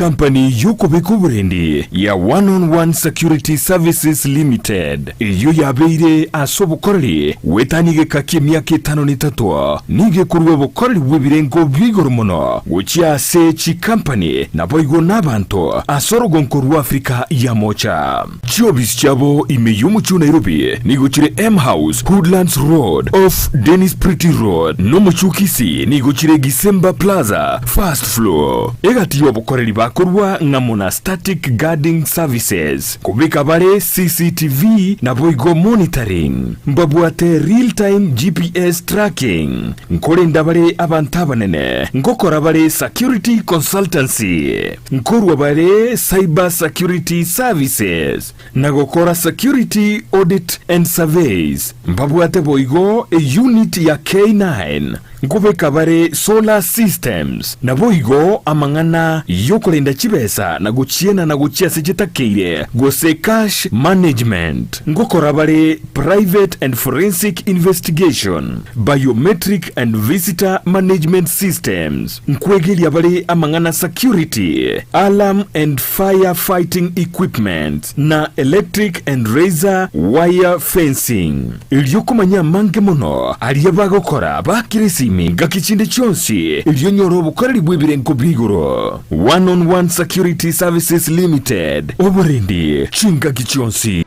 Ekampani y'okobeka oborendi ya One on One Security Services Limited, eyio yabeire ase obokoreri goetania egeka ki'emiaka etano na etato, nigo ekorua obokoreri bw'ebirengo bia igoro mono gochia ase chikampani naboigo nabanto ase orogonko rwa Africa ya Mocha. Chiobisi chiabo ime y'omochie o Nairobi nigo chire M House, Hoodlands Road, off Dennis Pretty Road, na omochie o Kisii nigo chire Gisemba Plaza, First Floor. Egati y'obokoreri bakorua ng'amo na Static Guarding Services, kobeka bare CCTV naboigo monitoring. Mbabwate real time GPS tracking. Nkorenda bare abanto abanene, ngokora bare security consultancy. Nkorua bare Cyber Security Services na gokora Security Audit and Surveys. Mbabwate boigo eunit ya K9. Nkobeka bare Solar Systems. Naboigo amang'ana y'okorenda chibesa na gochienana gochia ase chitakeire gose Cash Management. Ngokora bare Private and Forensic Investigation, Biometric and Visitor Management Systems. Nkwegeria bare amang'ana security, alarm and fire fighting equipment, na electric and razor wire fencing. Erio komanya amange mono aria bagokora bakire esimi ngaki chinde chionsi erio onyore obokoreri bw'ebirengo bia igoro. One on One Security Services Limited, oborendi chingaki chionsi.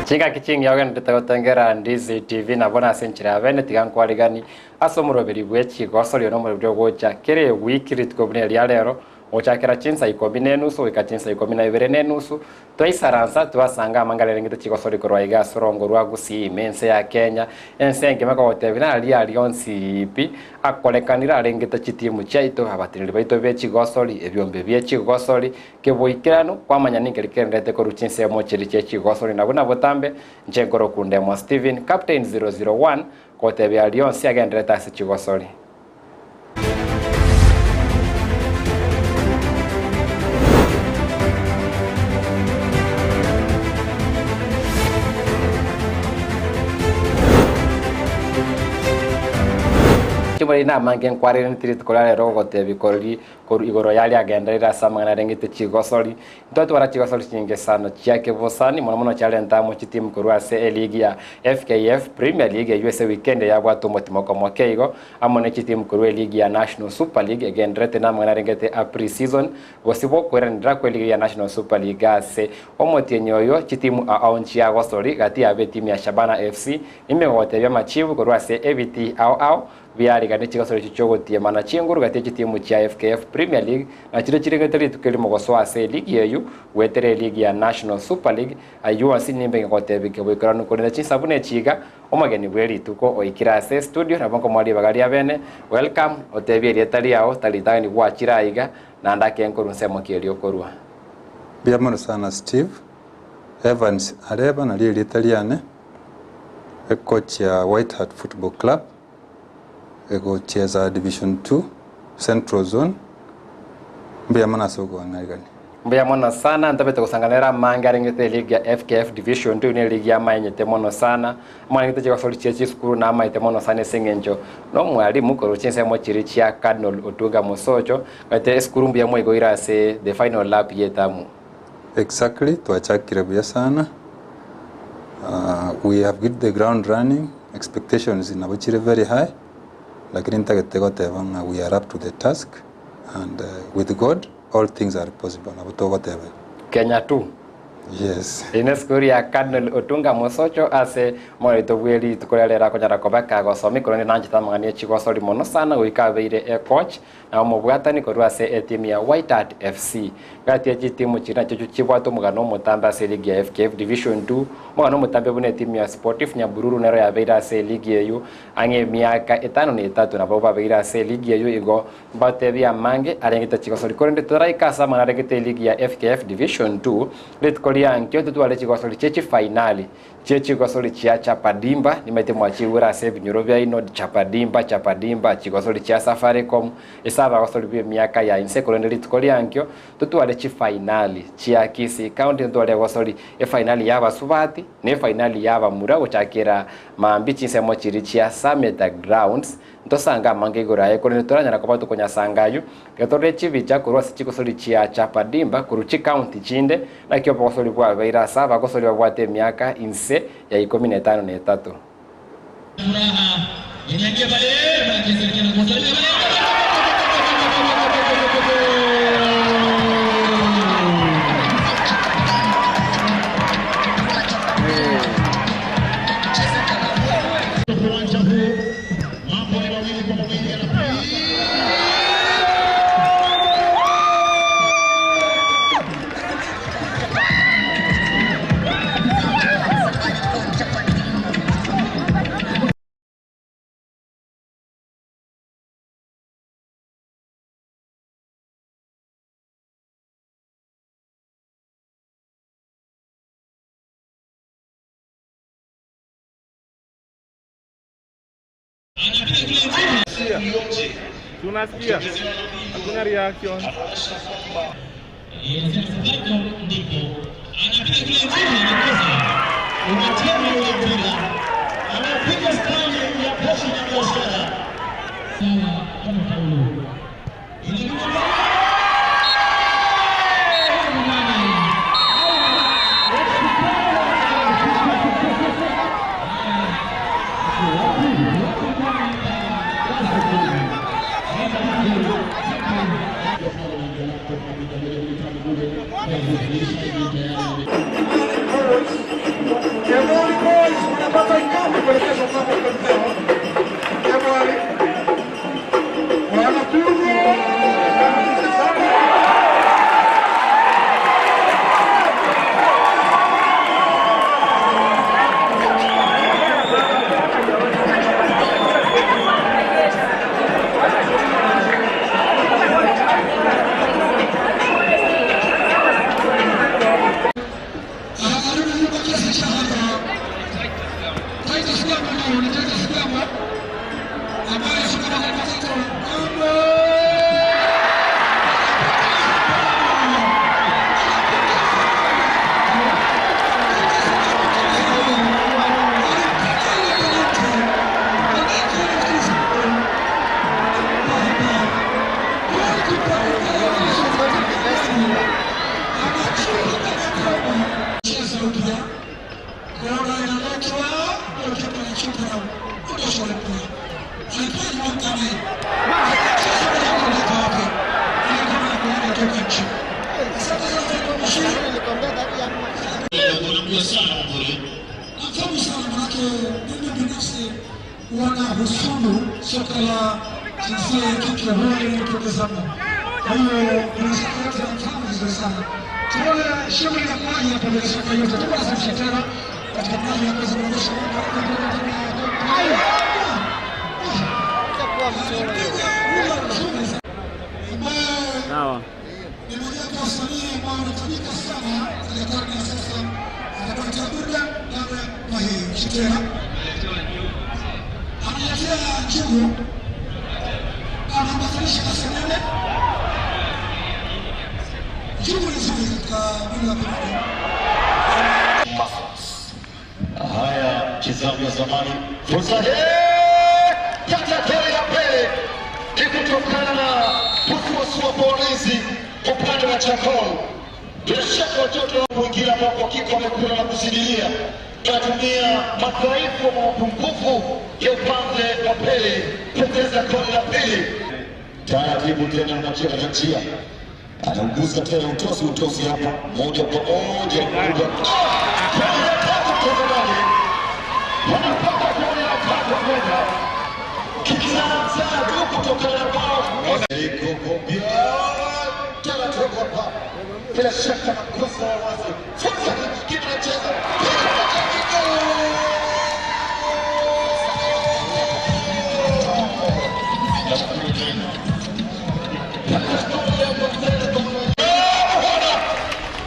Chingaki chingiya ogenderete gotengera Ndizi TV na bono ase enchera ya bene tiga nkwarigani ase omoroberi bwe chigosorio na omoroberi ogocha kera ewiki rituko buna eria rero gochakera chinsa ikomi na enusu goika chinsa ikomi na ibere na enusu twaisaransa twasanga amang'ana arengete chigosori korwa iga ase orongo rwa Gusii ime ense ya Kenya ense engima ekogotebia naria aria onsi pi akorekanire arengete chitimu chiaito abateneneri baito be chigosori ebiombe bie chigosori Keboikeranu, kwamanya ninki rikenderete korwa chinsemo chiria chie chigosori na buna botambe, inche nkorokwa Ndemwa Stephen, Captain 001, gotebia aria onsi agenderete ase chigosori. Chimoreri namange nkwarerente rituko ria rero gogotebia korori Korwa igoro yaria agenderere ase amang'ana arengete chigosori. Ntwatwara chigosori chinyinge sana chia kebosani, mono mono chiarenta amo chitimu korwa ase eligi ya FKF Premier League eyio ase ewikendi yabwate omotimoko moke igo, amo ne chitimu korwa eligi ya National Super League egendererete namang'ana arengete a pre-season gose bokweranera kweligi ya National Super League ase omotienyi oyo chitimu ao nchiagosori gati yabo etimu ya Shabana FC nimegotebia amachibu korwa ase ebitii ao ao Biariganie chigasoro echio chi'ogotiemana chinguru gati ye chitimu chia FKF Premier League na chiria chirengete rituko erimo gosoa ase eligi eyio goetera eligi ya National Super League. Ayio onsi nimbe ngegotebia keboikeranu korende chinsa buna echi iga omogeni bwe rituko oikire ase estudio nabo nkomoa ribaga ria bene. Welcome otebie erieta riao tari ritang'ani gwachire aiga naende ake nkorwa nsemo ki eria okorwa. Mbuya mono sana Steve. Evans Areba nario erieta riane, ekoch ya White Hart Football Club. Egochiesa Division 2 Central Zone. Mbuya mono ase okoang'arigania. Mbuya mono sana, ntobete gosangana nere amange arengete eligi ya FKF Division 2 ne eligi amaenyete mono sana. Amarengete chigosori chie chisukuru na amaete mono sana ase eng'encho no omwalimu korwa chinsemo chiria chia Cardinal Otunga Mosocho gati esukuru mbuya mwaigoire ase the final lap ye etamu. Exactly, twachakire buya sana, we have hit the ground running, expectations nabo chire very high, lakini ntagete goteba ng'a we are up to the task and with God all things are possible, nabo togoteba igo. Kenya tu. Yes. Eye nesukuru ya Cardinal Otunga Mosocho ase omorito bwe rituko ria rero akonyara koba kagosomia korende nanchete amang'ana ye chigosori mono sana goika abeire ecoach na omobwatani korwa ase etimu ya White Hart FC. Gati ye chitimu chiria nachio chibwate omogano omotambe ase eligi ya FKF Division 2, omogano omotambe buna etimu ya Sportif Nyabururu nero yabeire ase eligi eyio ang'e emiaka etano na etato nabwo babeire ase eligi eyio igo mbatebie amange arengete chigosori korende toraika ase amang'ana arengete eligi ya FKF Division 2 rituko ria ankio totware chigosori chie chifainali. Chie chigosori chia Chapadimba, nimaete mwachigure ase ebinyoro biaino, Chapadimba, Chapadimba, chigosori chia Safaricom, ase abagosori b'emiaka ya inse, korende rituko riankio, totware chifainali chia Kisii County, ntware egosori efainali ya abasubati, na efainali ya abamura gochakera mambia chinsemo chiria chia Sameta Grounds, Ntosange amange igoro aye, korende toranyara koba tokonyasanga ayio, tiga torore chibicha korwa ase chigosori chia Chapadimba korwa chikaunti chinde, naki obogosori bwabeire ase abagosori babwate emiaka inse ya ikomi na etano na etato. Tunasikia hakuna reaction. Kemoli Boys wanapata ikapu kuelekea mlango wa mpira. Kemoli wanapiga Anarudi nyuma kiasi cha hapa. Titus Gambo ndio ni Titus Gambo ambaye sio kama alipata Gambo. Cheza upya kona inaletwa golikipa anashuka na kudosha ule mpira. Alikuwa ni Montane. Anacheza bila kuondoka wake. Ile kona ya kuenda toka nje. Asante sana Fred Bashir. Nafahamu sana manake mimi binafsi wanahusudu soka la jinsia ya kike huwa linanipendeza mno. Kwa hiyo bila shaka yote namfahamu vizuri sana. Tuone shughuli ya maji hapa bila shaka yote. Tuko na Samsha tena katika maji ya kuweza kuondosha Sawa. ni moja ya wasanii ambao wanatumika sana katika karne ya sasa, anatuletea burdan namna na hii Shitera analetea njugu, anaambatanisha na senene. Njugu ni nzuri katika mwili wa binadamu. Haya, mchezaji wa zamani, fursa hii kata goli la pili ni kutokana na kusuasua kwa ulinzi upande wa Chakol. Bila shaka watoto wanapoingia ambapo hakika wamekula na kuzidilia, tunatumia madhaifu ama mapungufu ya upande wa pili kupoteza goli la pili. Taratibu tena anacheza na njia anaugusa tena utosi utosi hapa moja kwa moja moja. Goli la tatu mtazamaji, wanapata goli la tatu kwenda kizaazaa tu kutokana na bao iko kumbia taratibu hapa, bila shaka makosa ya wazi. Fursa nyingine anacheza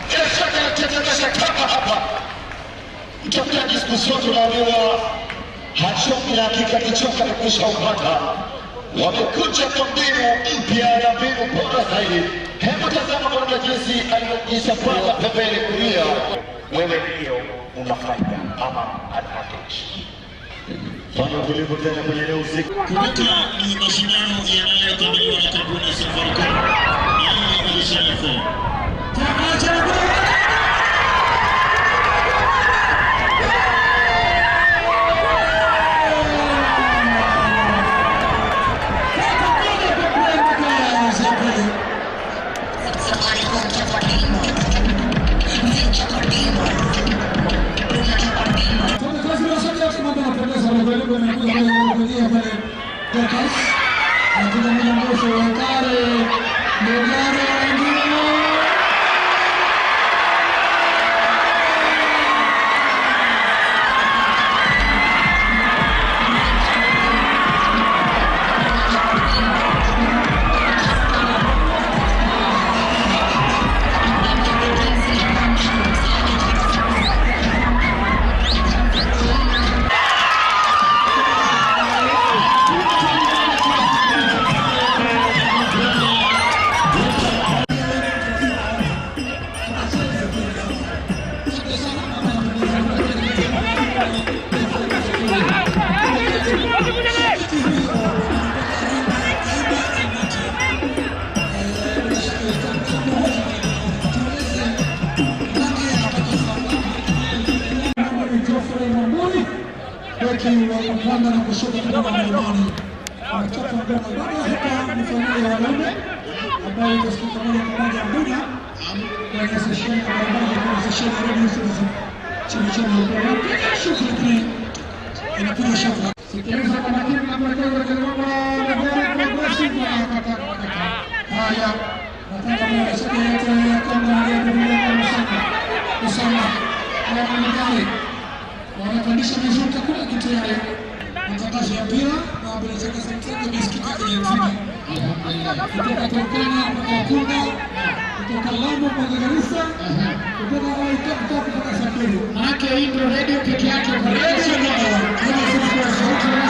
Bila shaka anatetemesha kama hapa mtafutaji siku na hakika kichoka amekwisha upata. Wamekuja kwa mbinu mpya na mbinu bora zaidi. Hebu tazama kwa namna jinsi alivyojisapata pembeni kulia. Wewe ndio una faida ama advantage. Fanya utulivu tena kwenye leo usiku. Kumbuka ni mashindano yanayodhaminiwa na kampuni ya Safaricom na hii ni Vision FM. Geoffrey Mwamburi beki wa kupanda na kushuka kutoka Mlimani anachapa ngoma. Baada ya hapa ni fainali ya wanaume ambayo itasikika moja kwa moja Mbuga kwenye sesheni ya barabara kwenye sesheni ya Radio Citizen chini chini ya anapiga shuti lakini inapiga shaka. Sikiliza kwa makini na mwelekeo wa Kilomba na gari progressive na kata kata. Haya, nataka mwelekeo yote ya Kongo na ya kwa Musanga. Musanga na Mlikali wanapandisha mizuka kule kitayari. Matangazo ya mpira na bila shaka sauti yake imesikika kwenye nzima kutoka Turkana mpaka Ukunda, kutoka Lamu mpaka Garissa, kutoka Waitoktok mpaka Samburu. Manake hii ndio radio peke yake kwa Radio number one. Kama sisi kwa sauti na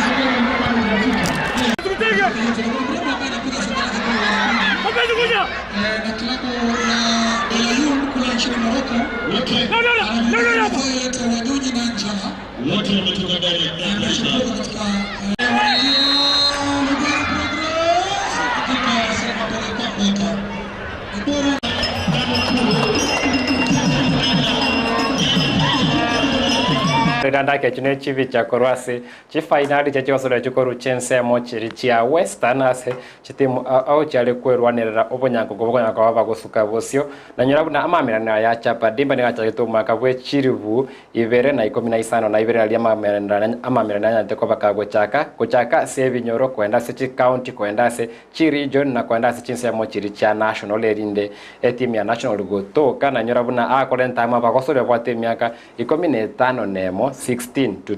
klabu ya Belayun kule nchini Morocco anajulikana kwa wanyonyi na njaa Wote wametoka direct ameshuhudia katika bora riranda kino chibi chakorwa ase chifainali chachigosorera chikoru chiensemo chiri chia western ase chitimu au chiari kwerwanerera obonyango gobokonyaka baba bagosuka bosio nanyora buna amamerano aya chapa dimba nigachagete omwaka bwe chiribu ibere na ikumi na isano na ibere aria amamerano anyarete koba kagochaka gochaka ase ebinyoro kwenda ase chicounty kwenda ase chiregion na kwenda ase chinsemo chiri chia national erinde etimu ya national gotoka nanyora buna akore ntamo abagosoria bwate emiaka 15 nemo 16 to